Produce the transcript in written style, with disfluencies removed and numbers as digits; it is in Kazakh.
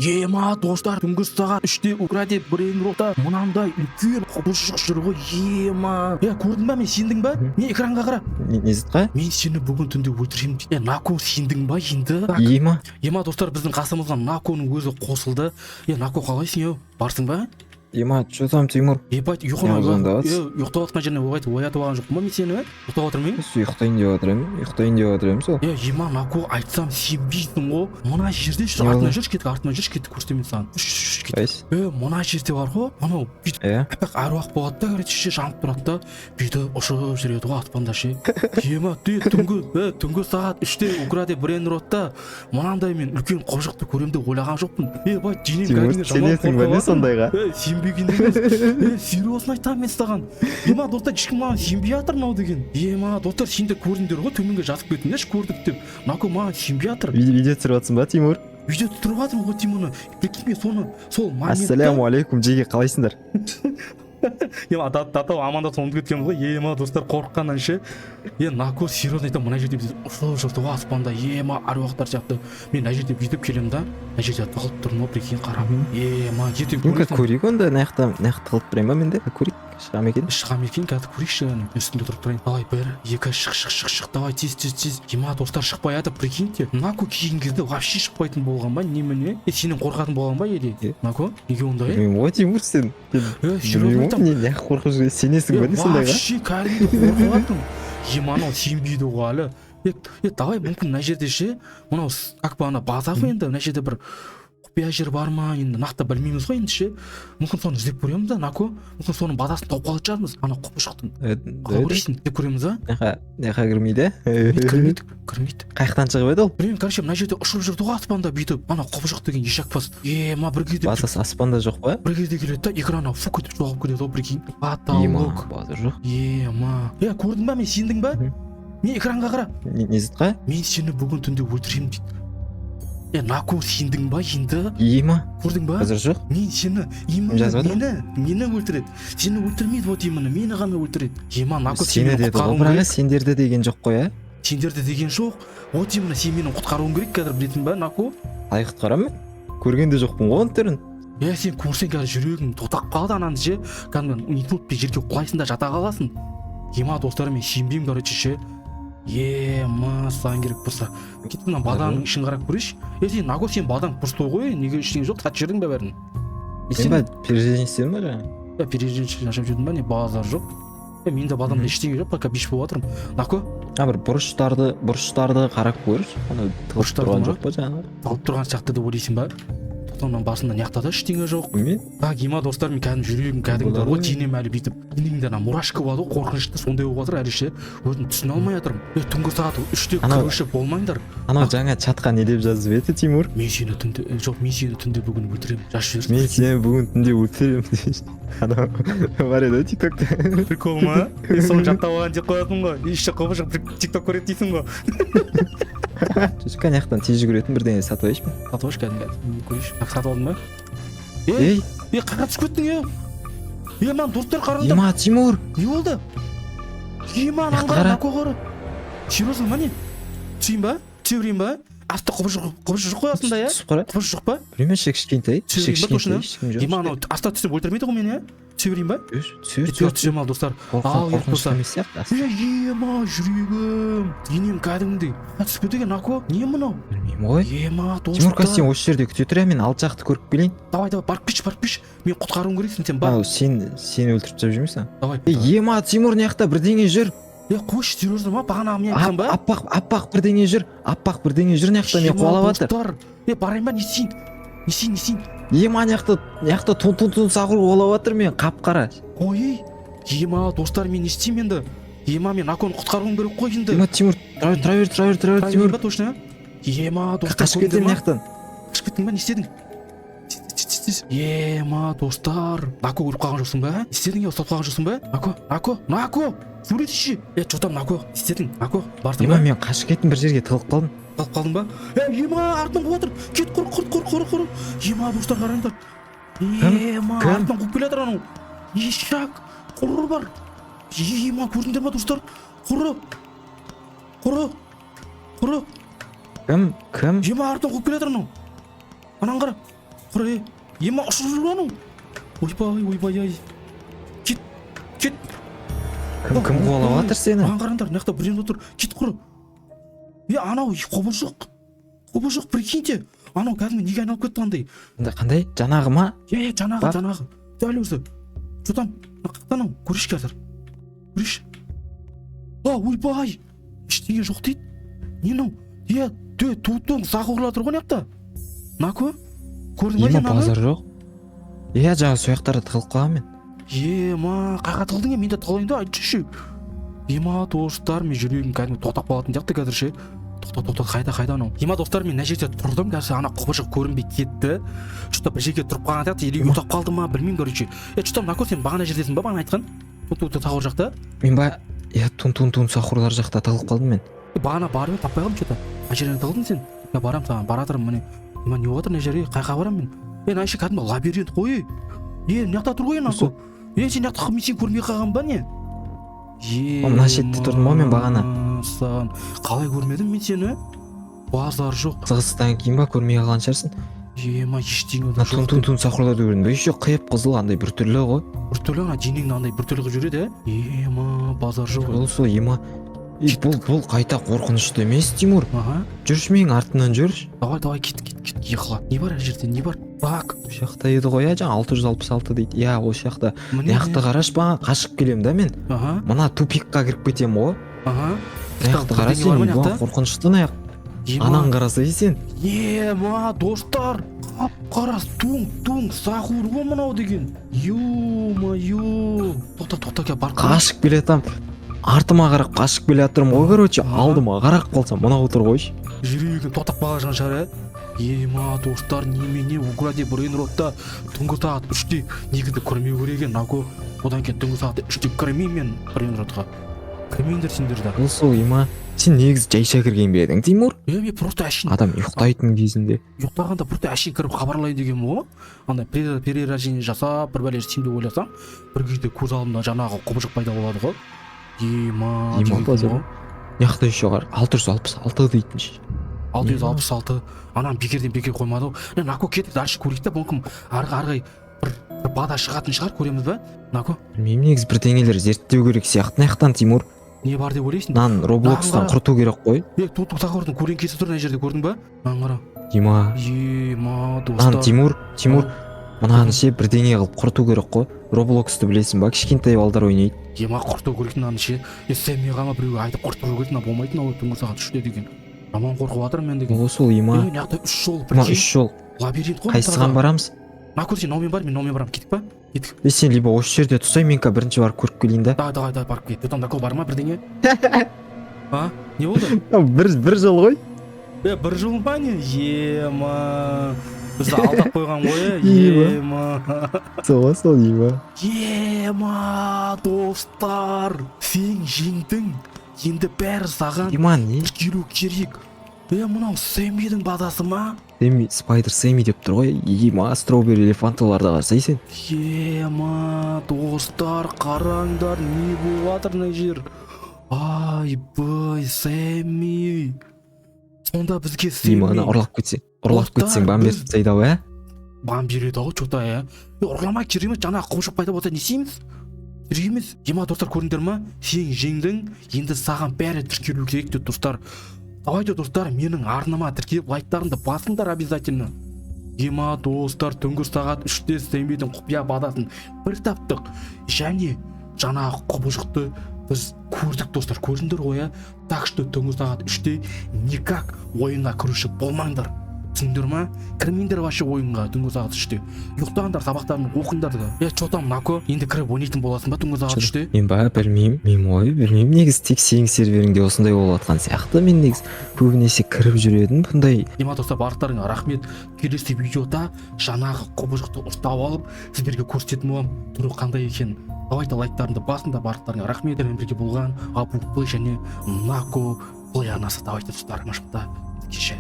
Ема, достар, түнгі сағат 3-те Укради брейнротта мынандай үлкен құбыжық жүр ғой, ема. Е, көрдің ба, мен сендің ба? Не, экранға қара. Не затқа? Мен сені бүгін түнде өлтіремін дейді. Е, Нако, сендің ба енді? Так, Ема. Ема, достар, біздің қасымызға Наконың өзі қосылды. Е, Нако, қалайсың, еу? Барсың ба? Ема, че там, Тимур? Ебать, Не, ұйқыны звондап е, ұйықтап жатқан жерінен оятып алған жоқпын ба мен сені, е? Ұйықтап жатырмын ба? Ұйықтайын деп жатыр едім, ұйықтайын деп жатыр едім сол. Е, ема, Нако, айтсам сенбейсің ғой. Мына жерде жүр, Не артынан болды? жүрші, кеттік, артынан жүрші, кеттік, көрсетемін мен саған. Жүрші, жүрші, кеттік. Қайсы? Е, мына жерде бар ғой, анау бүйтіп аппақ әруақ болады да, короче, ше, жанып тұрады да, бүйтіп ұшып жүреді ғой аспанда ше. Ема, де, түнгі сағат 3-те Укради брейнротта мынандай мен үлкен құбыжықты көремін деп ойлаған жоқпын. Е, бай, денем Тимур, кәдімгі жаман сенесің ба қорқып не жатырмын. сондайға? Е, сенбеген емес. Е, серьезно айтамын мен саған. Ема, достар, ешкім маған сенбей жатыр мынау деген. Ема, достар, сендер көрдіңдер ғой, төменге жазып кетіңдерші көрдік деп. Нако маған сенбей жатыр. Видео түсіріп жатсың ба, Тимур? Видео түсіріп жатырмын ғой, Тимур. Прикинь, мен соны сол моментта Ассаляму алейкум, жеге, қалайсыңдар? Ема, ата амандасып ұмытып кеткенбіз ғой. Ема, достар, қорыққаннан ше. Е, Нако, серьезно айтамын, мына жерде біз ұшып жүрді ғой аспанда, ема, әруақтар сияқты. Мен мына жерде бүйтіп келемін да, мына жерде тығылып тұрмын ғой, прикинь, қарап. Ема, ертең Ну-ка, көресің. көрейік онда, мына жақта, мына жақта тығылып тұрайын ба мен де? Көрейік, шыға ма екен? Шыға ма екен, қазір көрейікші. Әне, үстінде тұрып тұрайын. Давай, бір, екі, шық, шық, шық, шық, давай, тез, тез, тез. Ема, достар, шықпай жатыр, прикиньте. Нако келген кезде вообще шықпайтын болған ба, немене? Е, сенен қорқатын болған ба или? Е. Нако, неге ондай? Білмеймін ғой, Тимур, сен. Е, серьезно Білмеймін ғой, айтамын. не, неғып қорқып жүрсің? Сенесің ба не сондайға? Вообще кәдімгідей қорқып жатырмын. Ема, анау сенбейді ғой әлі. Е, е, давай, мүмкін мына жерде ше, мынау как бы ана база ғой енді, мына жерде бір құпия жер бар ма енді, нақты білмейміз ғой енді ше. Мүмкін, соны іздеп көреміз да, Нако, мүмкін, соның базасын тауып қалатын шығармыз ана құбыжықтың. Қалай ойлайсың, іздеп көреміз а? Мына жаққа кірмейді? Кірмейді, кірмейді. Қай жақтан шығып еді ол? Білмеймін, короче, мына жерде ұшып жүрді ғой аспанда бүйтіп ана құбыжық деген ешақпас. Ема, бір кезде Базасы аспанда жоқ па? бір кезде келеді да, экранына фук етіп жоғалып кетеді ғой, прикинь. Ема, Потолок. база жоқ. Ема, е, көрдің ба, мен сендің ба? Не, экранға қара. Не затқа? Мен сені бүгін түнде өлтіремін дейді. Е, Нако, сендің ба енді? Ема, Көрдің ба? базар жоқ. Мен сені именно Жазып жатыр. мені өлтіреді, сені өлтірмейді, вот именно мені ғана өлтіреді. Ема, Нако, сен Сені мені деді ғой, құтқаруың бірақ керек. сендерді деген жоқ қой, ә? Сендерді деген жоқ, вот именно сен мені құтқаруың керек қазір, білесің ба, Нако? Қалай құтқарамын мен? Көрген де жоқпын ғой оның түрін. Е, сен көрсең, қазір жүрегің тоқтап қалады ананы ше, кәдімгі инсультпен жерге құлайсың да жата қаласың. Ема, достар, мен сенбеймін, короче, ше. Ема, саған керек болса, кет, мына баданың ішін қарап көрейінші. Е, сен, Наго, сен бадаң пустой ғой, неге ештеңе жоқ, сатып жібердің ба бәрін? Не Мен ба, істедің? перерождение істедім ба жаңа? Е, перерождение жасап жүрдің ба, не, базар жоқ. Е, менде бадамда ештеңе жоқ, пока биш болып жатырмын, Нако. А, бір бұрыштарды қарап көрші, анау тығылып Бұрыштарды тұрған ма? жоқ па жаңағы? Алып тұрған сияқты деп ойлайсың ба? Тоқтамның басында мына жақта да ештеңе жоқ. Білмеймін. Так, ема, достар, мен кәдімгі жүрегім кәдімгі Болады ғой, ғой. денем әлі бүйтіп, денемде ана мурашка болады ғой, қорқынышты, сондай болып жатыр әлі ше, өзім түсіне алмай жатырмын. Е, түнгі сағат 3-те кіруші болмаңдар. Анау жаңа чатқа не деп жазып еді, Тимур? Мен сені түнде е, жоқ, мен сені түнде бүгін өлтіремін, жазып жіберші. Мен сені бүгін түнде өлтіремін деп. Анау бар еді ғой Тиктокта. Прикол ма? Е, соны жаттап алған деп қоятын ғой, еще құбыжық Тикток көреді дейсің ғой. Сосын ана жақтан тез жүгіретін бірдеңе сатып алайыншы мен. Сатып алшы кәдімгі, көрейінші. Так, сатып алдың ба? Е, Ей, е, қаяққа түсіп кеттің, е? Е, маған, достар, қараңдар. Ема, Тимур. Не болды? Ема, ананы Жақты қара. қара. Нако, қара, серьезно ма, не, түсейін ба, түсе берейін ба? Астта құбыжық, құбыжық жоқ қой астында, иә? Түсіп қара. Құбыжық жоқ па? Білмеймін, іші кішкентай, іші Түсіп берейін ба, точно? кішкентай, ешкім жоқ. Ема, анау аста түсіп өлтірмейді ғой мені, иә? Түсе берейін ба? Түс, түс, Түсе, түсемін. Ал, достар, ал, керек қорқынышты болса. емес сияқты. Е, ема, жүрегім, денем кәдімгідей. А, түсіп кетті екен, Нако, не мынау? Білмеймін ғой. Ема, Тимур, қазір достар. сен осы жерде күте тұр, иә, мен алты жақты көріп келейін. Давай, давай, барып келші, барып келші, мені құтқаруың керексің сен, бар. Ау, сен өлтіріп тастап жүрмейсің. Давай. Е, ема, Тимур, мына жақта бірдеңе жүр. Е, қойшы, серьезно ма, бағана мен айтқан ба? Аппақ, аппақ бірдеңе жүр, аппақ бірдеңе жүр мына жақта, мен Ема, қуалап жатыр. достар, е, барайын ба, не істейін, не істейін, не істейін? Ема, ана жақта, мына жақта тун тун тун сахур қуалап жатыр мен, қап қара. Ой, ема, достар, мен не істеймін енді? Ема, мен Наконы құтқаруым керек қой енді. Ема, Тимур, тұра бер, тұра бер, тұра бер, тұра бер. Тұра берейін Тимур. ба, точно? Ема, достар, Қашып көрдіңдер кетемін ма? мына жақтан. Қашып кеттің ба, не істедің? Тез, тез, тез, тез. Ема, достар, Нако, өліп қалған жоқсың ба? Не істедің, е, ұстап қалған жоқсың ба? Нако, Нако, Нако, сөйлесейші. Е, че там, Нако, не істедің, Нако, бардың Ема, ба? мен қашып кеттім, бір жерге тығылып қалдым. Қалып қалдың ба? Е, ема, артынан қуып жатыр, кет, құр, құр, құр, құр, құр. Ема, достар, қараңдар. Ема, Кім? артынан қуып келе жатыр анау ешак, құры бар. Ема, көрдіңдер ма, достар? Құры, құры, құры. Кім, кім? Ема, артынан қуып келе жатыр анау, ананы қара. Құр, е, ема, ұшып жүр анау. Ойбай, ойбай, ай, кет, кет! Кім, кім қуалап жатыр сені? Маған қараңдар, мына жақта біреу отыр. Кет, құр! Е, анау құбыжық, құбыжық, прикиньте, анау кәдімгі неге айналып кетті андай? Қандай, қандай? Жаңағы ма? Иә, жаңағы. Бар. Жаңағы, дәл өзі. Че там, мына қаяқта анау? Көрейінші қазір, көрейінші. А, ойбай, ештеңе жоқ дейді. Не мынау? Е, те, тутың сахурлар тұр ғой мына жақта. Нако, көрдің ба Ема, сен мынаны? Базар жоқ. Иә, жаңағы сол жақтарда тығылып қалғанмын мен. Ема, қай жаққа тығылдың? Е, мен де тығылайын да, айтшы. Ема, достар, мен жүрегім кәдімгі тоқтап қалатын сияқты қазір ше. Тоқта, тоқта, қайда, қайда анау? Ема, достар, мен мына жерде тұрдым қазір, ана құбыжық көрінбей кетті. Че то бір жерге тұрып қалған сияқты или Ема. ұйықтап қалды ма, білмеймін, короче. Е, че там, Нако, сен бағана жердесің ба, бағана айтқан тут тағы жақта? Мен ба? Иә, тун тун тун сахурлар жақта тығылып қалдым мен. Е, бағана барып едім, таппай қалдым че то. Қай жерден тығылдың сен? Я барамын саған, бара жатырмын міне. Ема, не болып жатыр мына жерге? Қай жаққа барамын мен? Е, мына іші кәдімгі лабиринт қой. Е, мына жақта тұр ғой, Нако. Е, сен мына жақта, мен сені көрмей қалғанмын ба, не? Е, Мына шетте тұрдым ғой мен бағана. Саған қалай көрмедім мен сені? Базар жоқ. Қызғыстан кейін ба, көрмей қалған шығарсың. Ема, ештеңе Мына жоқ. тун тун тун сахурларды көрдің бе? Еще қиып қызыл, андай біртүрлі ғой. Біртүрлі, ана денеңді андай біртүрлі қылып жібереді, иә. Ема, базар жоқ. Бұл сол, ема. Е, бұл қайта қорқынышты емес, Тимур. Аха. Жүрші, менің артымнан жүрші. Давай, давай, кет, кет, кет. Ехала, не бар ана жерде, не бар? Так. Осы жақта еді ғой, иә, жаңа 666 дейді, иә, осы жақта. Міне. Мына жақты қарашы, бағана қашып келемін да мен. Мына тупикқа кіріп кетемін ғой. Мына жақты қара Бірдеңе сен. бар ма мына Бұған жақта? қорқынышты мына жақ. Ема. Ананы қарасай сен. Ема, достар, қап қара туң туң сахур ғой мынау деген. Ё-моё, тоқта, тоқта, кел, барып көрейін. Қашып келе жатамын, артыма қарап қашып келе жатырмын ғой, короче. Алдыма қарап қалсам, мынау тұр қойшы. Жүрегім тоқтап қалған шығар, ә. Ема, достар, немене, укради брейнротта түнгі сағат 3-те негізі кірмеу керек екен, Нако. Одан кейін түнгі сағат 3-те кірмеймін мен брейнротқа, кірмеңдер сендер де. Бұл сол, ема, сен негізі жайша кірген бе едің, Тимур? Е, мен просто әшейін Адам ұйықтайтын кезінде. Ұйықтағанда просто әшейін кіріп хабарлайын дегенмін ғой. Андай перерождение жасап, бір бәле істеймін деп ойласам, бір кезде көз алдымда жаңағы құбыжық пайда болады ғой. Ема, Ема, деген базар. ғой. Мына жақта еще қара, 666 дейтін ше. 666, ананы бекерден бекер қоймады ғой. Не, Нако, кеттік, дальше көрейік та, мүмкін ары қарай бір бада шығатын шығар, көреміз ба, Нако? Білмеймін, негізі бірдеңелер зерттеу керек сияқты мына жақтан, Тимур. Не бар деп ойлайсың? Мынаны Роблокстан Мынаны құрту керек қой. Е, тут сахардың көлеңкесі тұр мына жерде, көрдің ба? Мынаны қара. Ема. Ема, Мынаны, достар. Тимур, Тимур, мынаны ше, бірдеңе қылып құрту керек қой. Роблоксты білесің ба, кішкентай балдар ойнайды. Ема, құрту керек мынаны ше. Е, Сэммиға ма, біреуге айтып құрттыру керек мына. Болмайды мынау, түнгі сағат 3-те деген. Жаман қорқып жатырмын мен деген. О, сол, Е, ема. мына жақта үш жол. Мына Прикинь, үш жол. лабиринт қой. Қайсыған барамыз? Мына көр, сен мынаумен бар, мен мынаумен барамын. Кеттік па, кеттік. Е, сен либо осы жерде тұрсай, мен қазір бірінші барып көріп келейін да. Давай, давай, давай, барып кет. Там Нако бар ма бірдеңе? А, не болды? Бір жыл ғой. Е, бір жыл ма, не? Ема, бізді алдап қойған ғой. Ема. Ема. Сол, сол, ема. Ема, достар, сен жеңдің, енді бәрі саған Ема, не? тіркелу керек. Е, мынау Сэммидің бадасы ма? Сэмми, спайдер Сэмми деп тұр ғой. Ема, стробери элефанталарды қарасай сен. Ема, достар, қараңдар, не болып жатыр мына жер? Айбай, Сэмми, сонда бізге Ема, ана Сэмми ұрлап кетсе, ұрлап Достар, кетсең, бан беріп тастайды ау, ә. Бан береді ау че то, иә. Е, ұрлама, керек емес. Жаңағы құбыжық пайда болса, не істейміз? Керек емес. Ема, достар, көрдіңдер ма? Сен жеңдің, енді саған бәрі тіркелу керек деп. Достар, давайте, достар, менің арнама тіркеліп, лайктарыңды басыңдар обязательно. Ема, достар, түнгі сағат 3-те Сэммидің құпия бадасын бір таптық және жаңағы құбыжықты біз көрдік. Достар, көрдіңдер ғой, иә? Так что түнгі сағат 3-те никак ойынға кіруші болмаңдар, түсіндіңдер ма? Кірмеңдер вообще ойынға түнгі сағат 3-те, ұйықтаңдар, сабақтарын оқыңдар да. Е, че там, Нако, енді кіріп ойнайтын боласың ба түнгі сағат 3-те? Мен ба, білмеймін мен ғой, білмеймін. Негізі тек сенің серверіңде осындай болып жатқан сияқты. Мен негізі көбінесе кіріп жүр едім бұндай. Ема, достар, барлықтарыңа рахмет. Келесі видеода жаңағы құбыжықты ұстап алып, сіздерге көрсететін боламын түрі қандай екенін. Давайте, лайктарыңды басыңдар. Барлықтарыңа рахмет. Сіздермен бірге болған Абу Плей және Нако Плей арнасы. Давайте, достар, аманшылықта кеше.